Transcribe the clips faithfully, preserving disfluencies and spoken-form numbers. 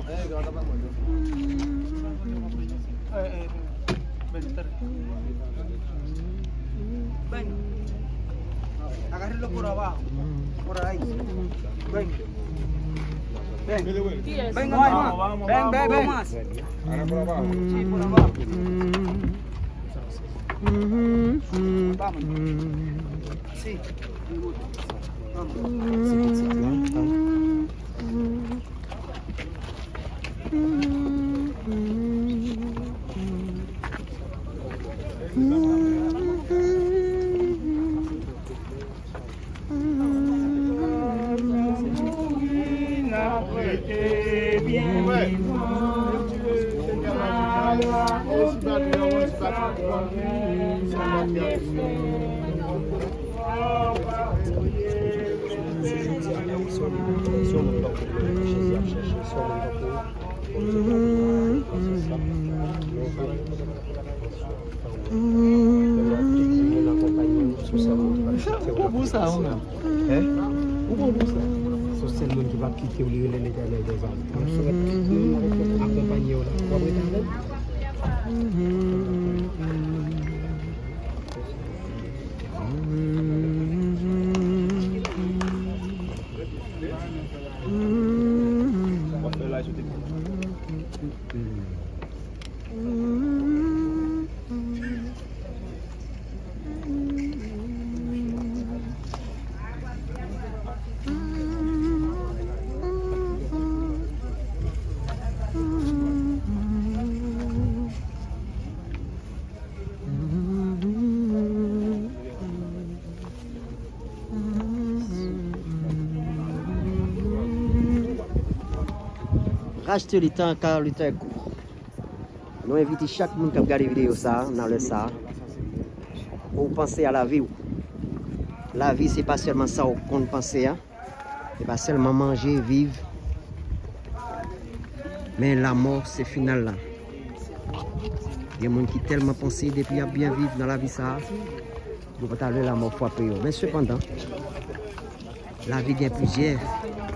Ven. Ven. Agárrenlo por abajo. Por ahí. Ven. Ven. Ven, vamos, vamos, ven, ven, ven. Vamos más. Ahora por abajo. Sí, por abajo. Vamos. Sí. Vamos. Ou bon pou sa, ou menm. Hein? Ou bon pou sa. Se sèl moun ki p ap kite w, li rele Letènèl dèzame. Mwen swete tout moun akonpanye w la. W ap rete avè l? Rachte le tan, car le temps est court. Nou envite chak moun k ap gade videyo sa a, nan lè sa a, pou w panse a lavi w. Lavi, se pa sèlman sa w konn panse a, se pa sèlman manje, viv, men lanmò, se final la. Gen moun ki tèlman panse depi y ap byen viv nan lavi sa a, yo pa ta vle lanmò frape yo. Men sepandan, lavi gen plizyè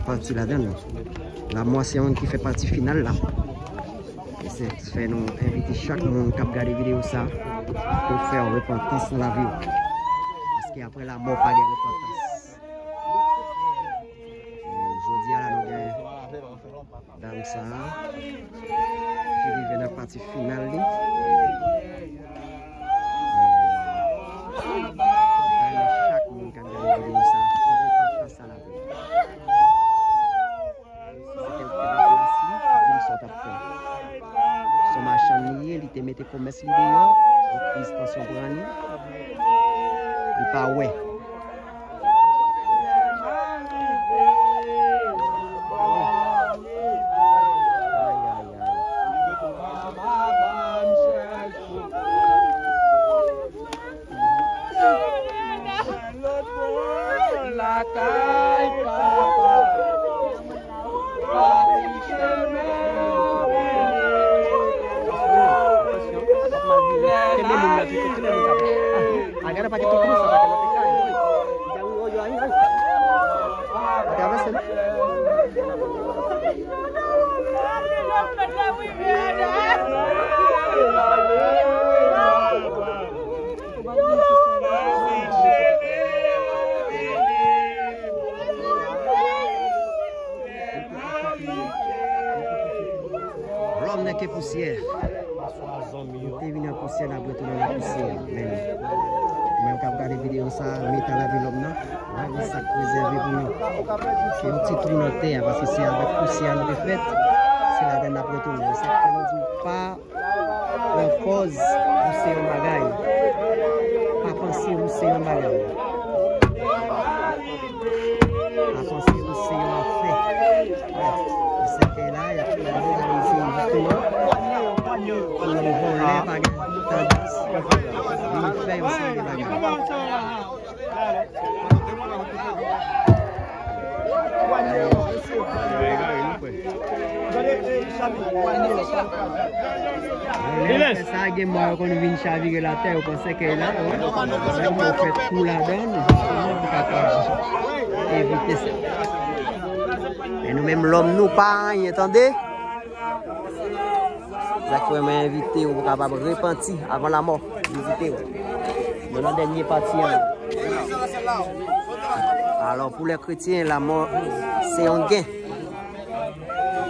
pati ladan l. Lanmò se youn ki fè pati final la. E se fè nou envite chak moun k ap gade videyo sa pou fè yon repantans nan lavi w. Paske apre lanmò pa gen repantans. E jodi a la nou gen dam sa a ki rive nan pati final li. Mwen renmen chak moun k ap gade videyo sa a, fè repantans nan lavi w. Si se te w ki te nan plas li, di m sa w t ap fè. Se yon machann li ye, li te mete komès li deyò, yon kriz tansyon pran li, li pa wè. Lakay papa. Kenbe moun nan, kenbe moun sa. Ah, gade pakèt kokono sa, pakèt nan kay. Atravèse l. Lòm nèke pousyè. Nou te vin an pousyè, n ap retounen nan pousyè. Men, mwen k ap gade videyo sa a, m eta lavi lòm nan. Lavi sa k rezève pou nou. Se yon ti twou nan tè a, paske se avèk pousyè a nou te fèt. Se ladan n ap retounen. Se sa k fè nou di w pa pran pòz ou se yon bagay. Pa panse ou se yon bagay. Pa panse ou se yon afè. Wè, se sèkèy la, y ap fè la, y ap eseye jisteman pou yon vòlè pa gen tandans vin fè yon seri de bagay. Lè sa gen mò yo konn vin chavire latè, yo pran sèkèy la, wè. Yo fè kou ladan l, jisteman, pou kapab evite sa. Men nou menm lòm, nou pa anyen, tande. Zak frè, mwen envite w pou w kapab repanti avan lanmò. Vizite w. Nou nan dènye pati an. Alò, pou lè kretyen, lanmò se yon gen.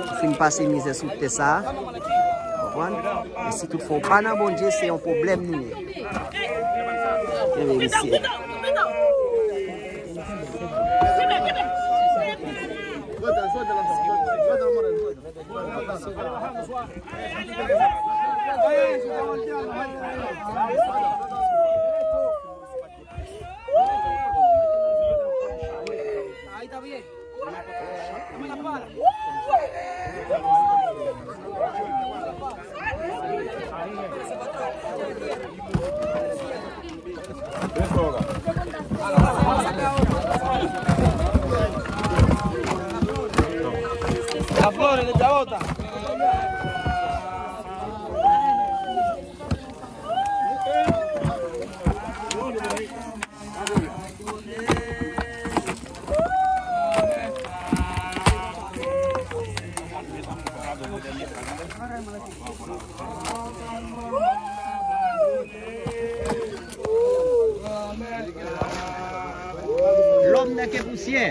Ou fin pase mizè sou tè sa a. Konprann? Men si toutfwa w pa nan Bondye, se yon pwoblèm nou ye. Kenbe misye. La Flores de Chabota. Lòm nèke pousyè.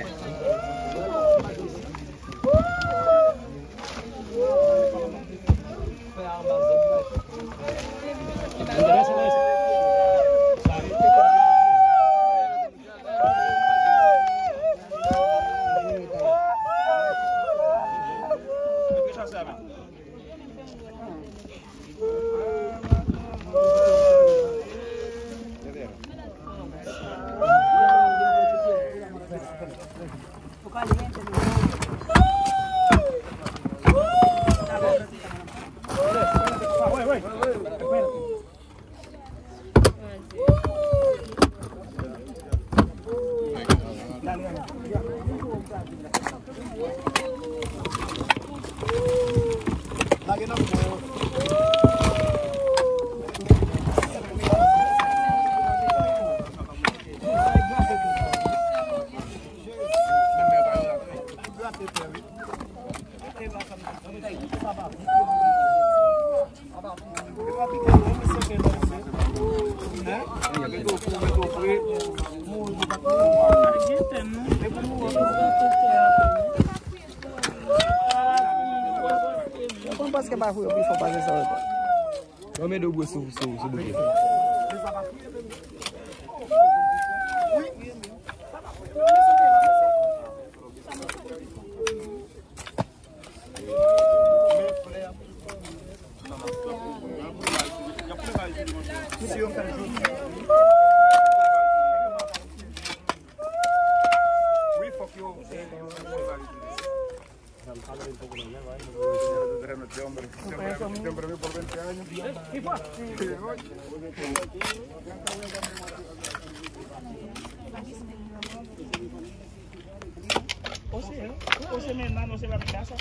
Yo konn paske pa fou yo pi fò pase sa yo. Yo mete dwe sou, sou, sou bouke. Oye, oye, mi hermano se va a mi casa.